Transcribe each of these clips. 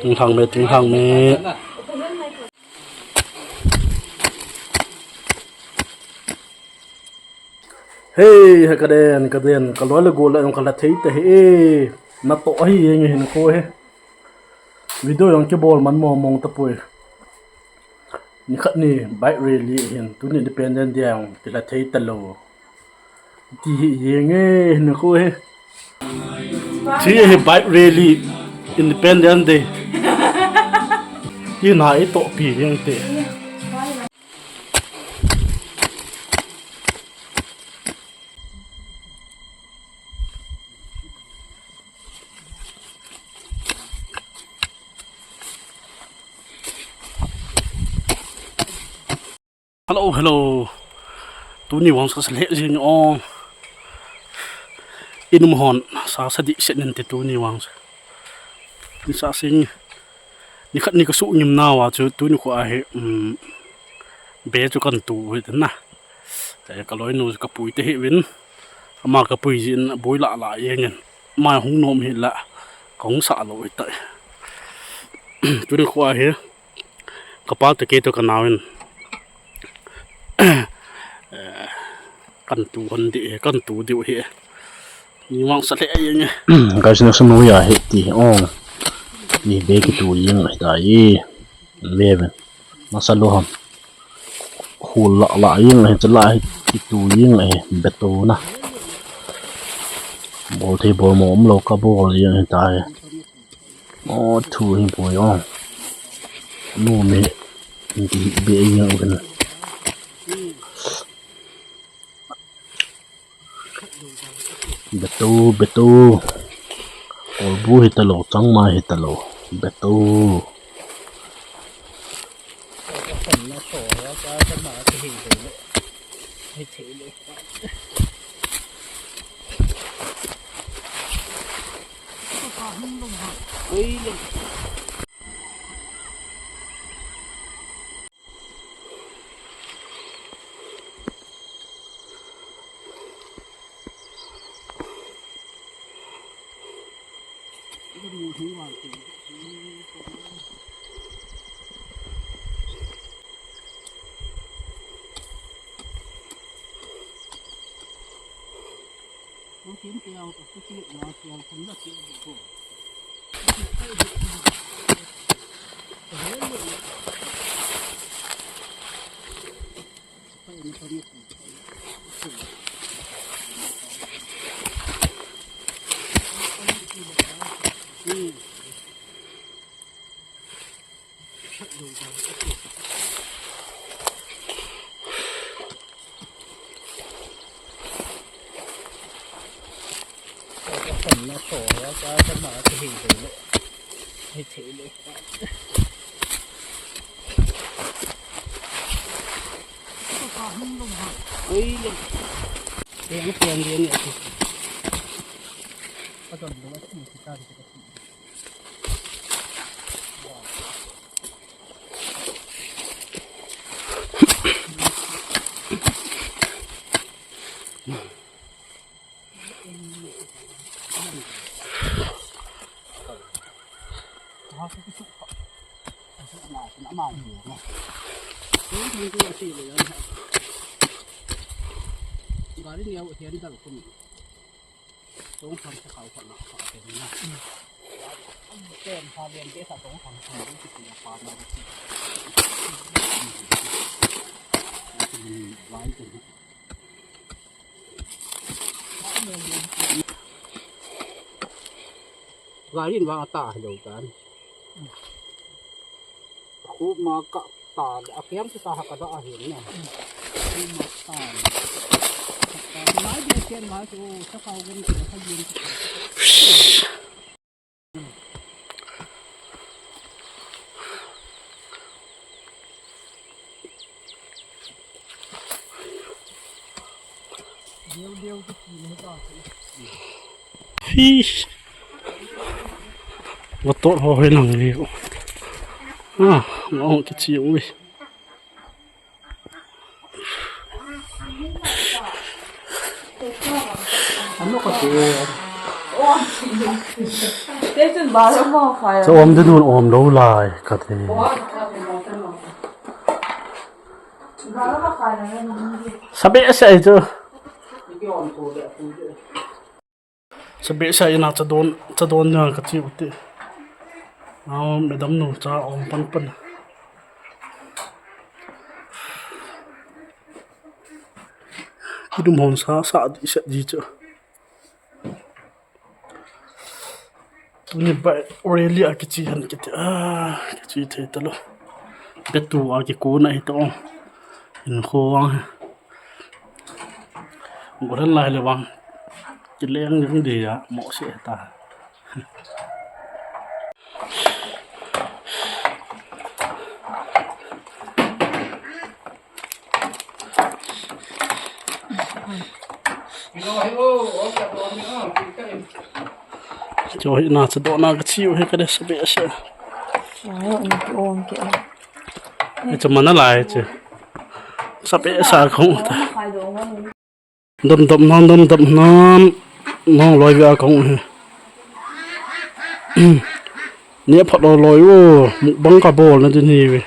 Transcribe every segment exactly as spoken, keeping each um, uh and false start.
Ting hang me, ting hang me. Hei, he ka den, ka den, ka loi le gol le jong ka la thei ta hi e. Na to hi e nge hin ko he. Video jong kibol man mong mong ta poi. Ni khat ni bike rally hin, tuni Independence Day jong kila thei ta lou. Ti hi jeng e, hin ko he. Ti hi bike rally, Independence Day. Ti na i to pi jeng te. Hello, hello. Tuni vang sa sa le jing ong. Inum hon sa sa di set nin te tuni vang sa. Ni sa sing. Ni khat ni ka su ngim na va chu tuni ko a he, um, be chu kan tu he na. Eh, ka loi nu ka pui te hi vin. Ama ka pui jin boi la la ye ngen. Ma hung nom hi la. Ka hung sa lo hi ta. Tuni ko a he. Ka pa te ke to ka nau in. Eh, kan tu hon di he, kan tu di he. Ni vang sa le ye nge. Guys, na sa nu ya he ti. Oh. Ni be ki tu ye ngai ta ye. Ve ve. Masa lo ham. Khul la la jing ahi, chala hi kitu jing ahi, betu na. Bol thei bol mo um lo ka bol jing ahi ta hi. O thu hi boi o. Nu mi. Ti be jing ahi. Betu, betu. Kolbu hi talo, changmai hi talo. Betu. Gari ni au hian dal kum. Tong tham sa kau khat na khat te na. Tem pha lian te sa tong tham sa ni ki ti pa na. Vai te. Gari in vang ata lo tan. Khu ma ka ta, a kiam chu ta ha ka da a hin na. Khu ma ta. Ka mai de ken ma chu sa ka gun ki ka yin. Hish. Vatot ho hoi lang ni. Ah, ma ho kichi ui. Ano ka tu? Te chun bala mo khai. Cha om de nun om lo lai ka te. Sabe sa ai chu. Sabe sa ina cha don, cha don na ka chi u te. Au, madam nu cha om pan pan. Kidum hon sa sa di sa di chu. Tuni bike rally a kichi han kiti a, kichi thei talou. Betu a kikona hi tong. Hinkho vang. Goran lai le vang. Kileng jong dia mo se ta. Cho hi na cha do na ka chi u hi ka de sa be sa. Ayo, ni ki on ki. Ni cha mana lai che. Sa be sa kong ta. Dam dam nam, dam dam nam. Nang loi via kong hi. Ni phat lo loi u, mukbang ka bol na din hi ve.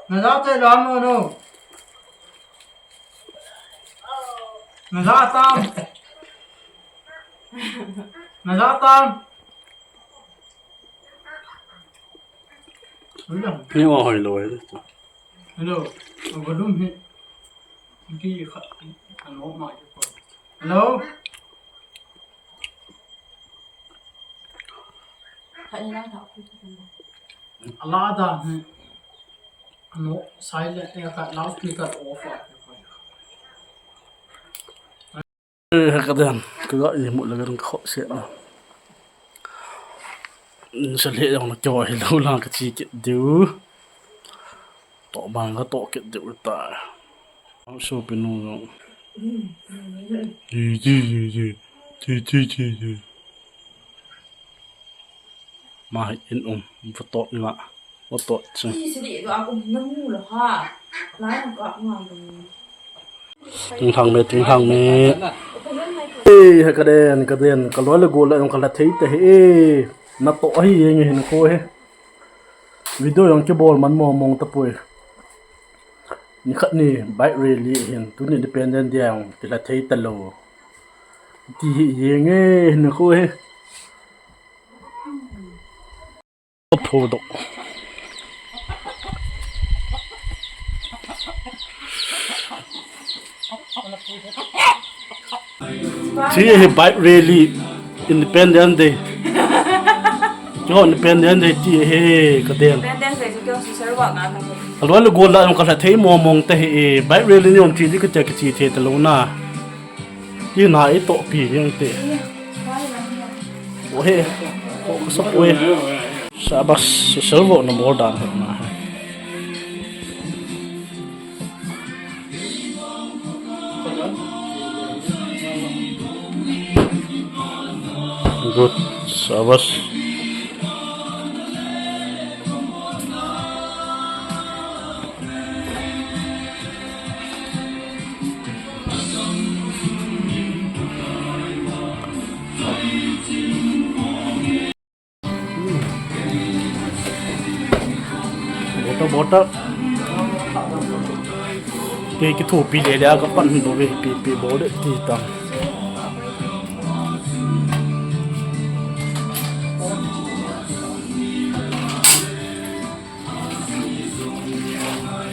Na za te lam no. Na za tam. Na za tam. Ni wa hoi lo. Hello. Volume hi. Ki kha. Ano ma. Hello. Khat ni lang thau. Ala da ni. Ano, silent, eh, ka loudspeaker off a. Eh, ka dan, ka ga i mu la ga rung kho se na. Sa le jong na kyo hi lo lang ka chi ki diu. To bang ka to ki diu ta. Ang so pinu jong. Ji, ji, ji, ji. Ji, ji, ji, ji. Ma hi in um, va tot nga, va tot chang. Ti sidi do a kum na mu lo ha. Lai ka nga lo. Ting hang me, ting hang me. Eh, ha ka den, ka den, ka loi le gol la jong ka la thei ta hi. Eh, na to hi jeng hinkho hi. Video jong kibol man mong mong tapoi. Ni khat ni bike rally hin, tuni Independence Day jong kila thei talou. Ti hi jeng e, hinkho hi. Pho do. Ti hi bike rally, Independence Day. Kyo Independence Day ti hi ka den. Independence Day chu kyo social work na na. Aloi le gol la jong ka la thei mong mong ta hi, bike rally ni jong ti di ka tia ki ti thei talou na. Ti na i to pi jeng te. O he, o ka sa poi. Sabas, social work na bol dan he na he. Good, sabas. Bota, bota. Kei kithopi le le a ka pan do ve pi pi bol de ti ta.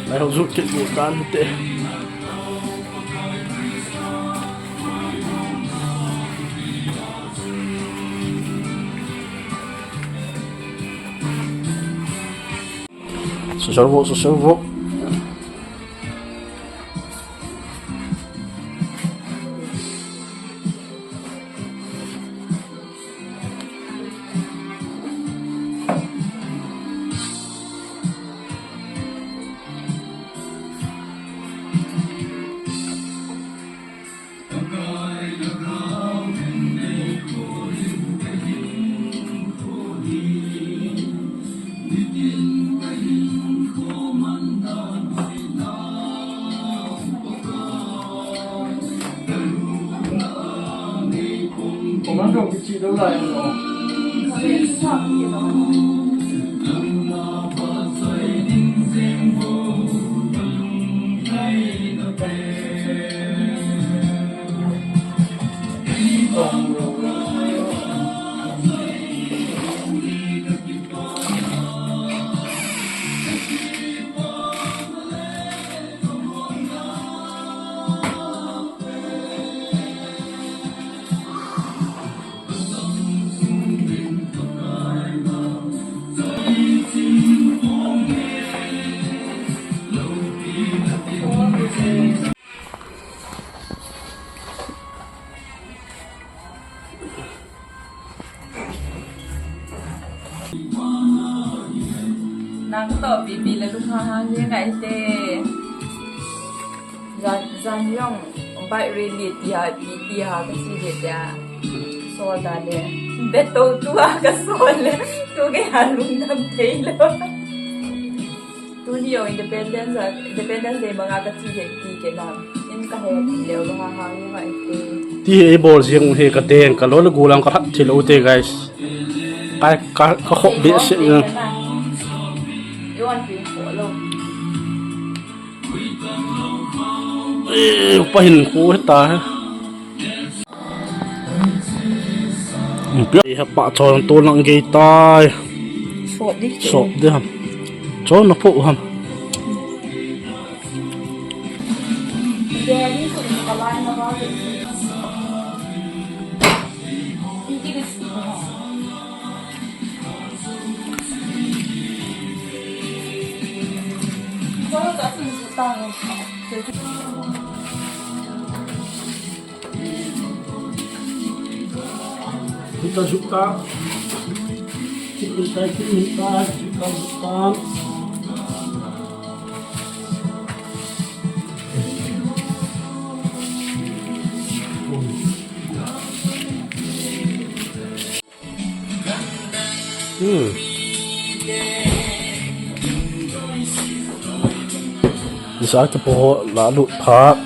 Lai ho zu kit bu tan te. Social work, social work. Nang to pipi le lung hang hang le ngai te. Jan, jan jong bike rally ti ha, pi ti ha, ka chi le te a. Sol da le. Beto tu a ka sol le. Tu ke ha lung nam thei lo. Tuni jong Independence a, Independence Day banga ka chi le ti ke nam. In ka he ti le lo ha ha ngai te. Ti he bol jeng he ka teng ka lo le gulang ka that thi lo te, guys. Ka, ka, ka khop be se na. Yon pi ko lo. Eh, pa hin ko ta. Pia ha pa chon to lang gei tai. Sot di. Sot di ham. Chon na po ham. Kita suka. Kita, kita, kita suka. Hmm. Isa ke poho lalu pha.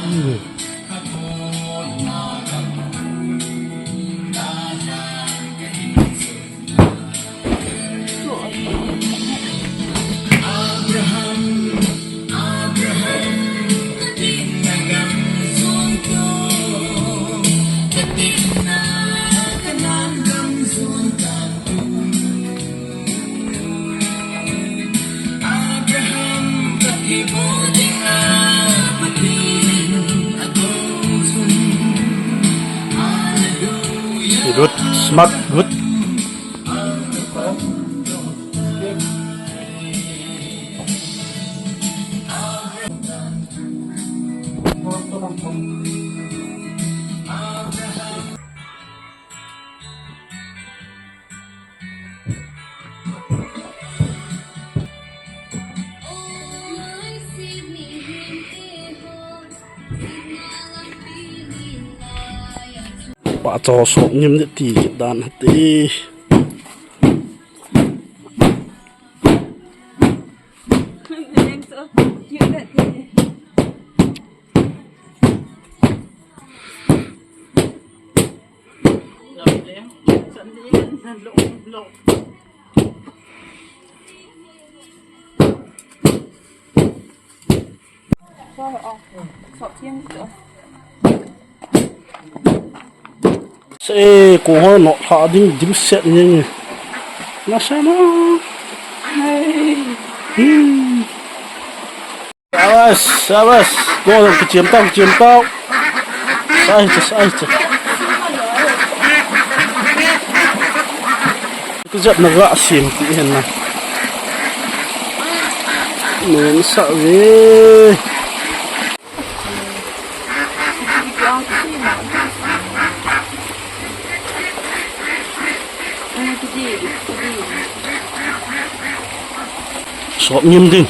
Hmm. Good, smart, good. Pa cho sop ngim ne ti dan te. Se ko ho no tha ding dim set ni ni. Na sa na. Hmm. Sabas, sabas. Ko kichim tau, kichim tau. Sai cha, sai cha. Kijat na ga sim ti hen na. Nun sa ve. Sop ngim ding.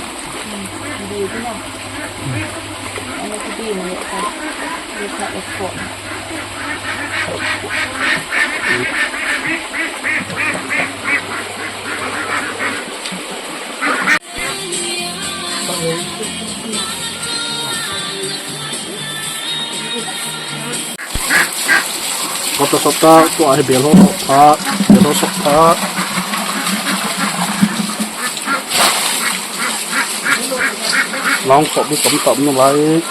Sop ta, tua hi bel ho sop ta, bel ho sop ta. Lang sop ni tam tam na lai.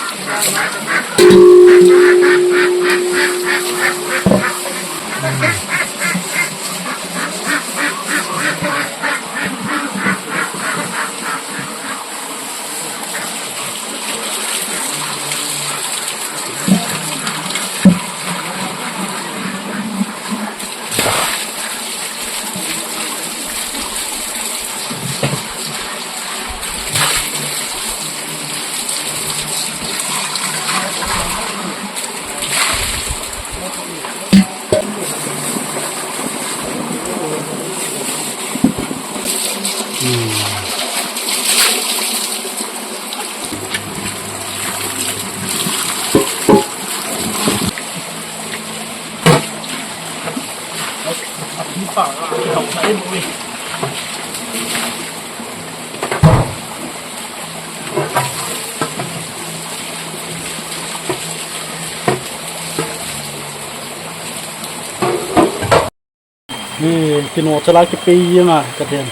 Hi, kino chala kipei jeng a, ka den.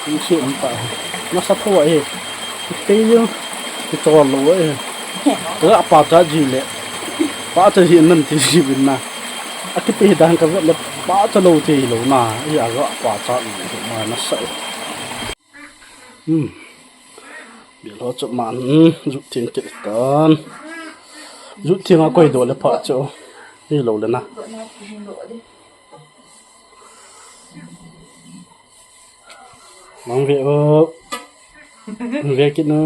Kum si um ta. Nasa tho a hi. Kipei jeng. Kichol lou a hi. Ka pa cha ji le. Pa cha ji nan ti ji bin na. A kipei dan ka vet le pa cha lou ti lou na. Hi a ka pa cha ji le ma nasa. Hmm. Bel ho chu man, hmm, jut theng kit tan. Jut theng a koi doh le pha chu. Hi lou le na. Mang ve o. Ve kit nu.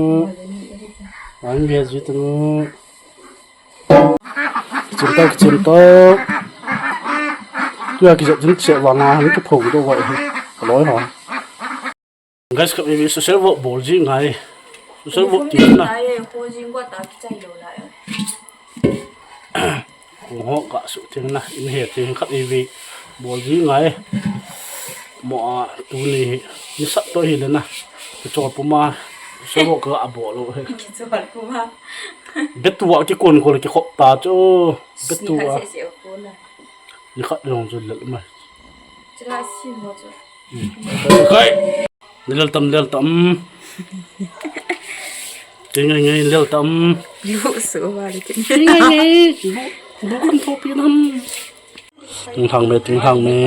Mang ve jut nu. Kichim tau, kichim tau. Tua kijot jing che vang a, han kipho doh vai. Loi ho. Guys, ka baby social work bol ji ngai. Social work ti na. Ai, ko jing ko ta ki chai lo la. Ko ho ka su ting na, in he ting ka baby bol ji ngai. Mo a tu ni ni sa to hi le na. Ki chol puma social work ka a bol lo he. Ki chol puma. Betua ki kon ko ki khop ta chu. Betua. Ni ka se se ko na. Ni khat jong chu lel mai. Chila si mo chu. Kai. Lel tam, lel tam. Ti ngai ngai lel tam. Lu su wa le kin. Ti ngai ngai. Lu, lu kan tho pi nam. Ting hang me, ting hang me.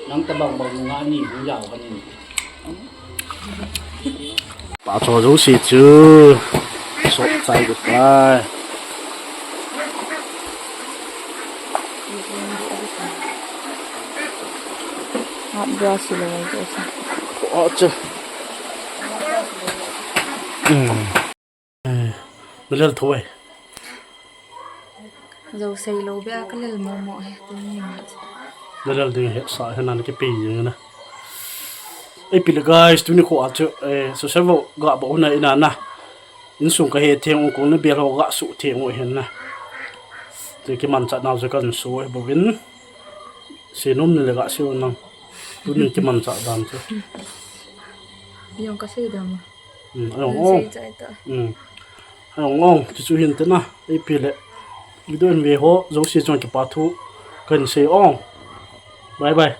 Nang tabang bang nga ni hu yao ka ni. Pa cho jouse chu sop chai got tai. Hap bra si lo ko sa. Ko chu. Hmm. Eh, na lel tho e. Jou sei lou bia ka lel mo mo he, tuni ni. Na lel ding he sa he nan kipei ding na. Ei pi le guys, tuni kho a chu, eh, social work ga bol na ina na. Insung ka he theng u ko na bel ho ga su theng u he na. Ti kimanchah nau chu kan su e bou vin. Sei nom ni le ga sei u nang. Tuni kimanchah dan chu. Jong ka sei dan. Hmm, ayong ong. Sei chai ta. Hmm. Ayong ong, ti chu hin te na, ei pi le. Video in ve ho, jouse chun kipa thu kan sei ong. Bye bye.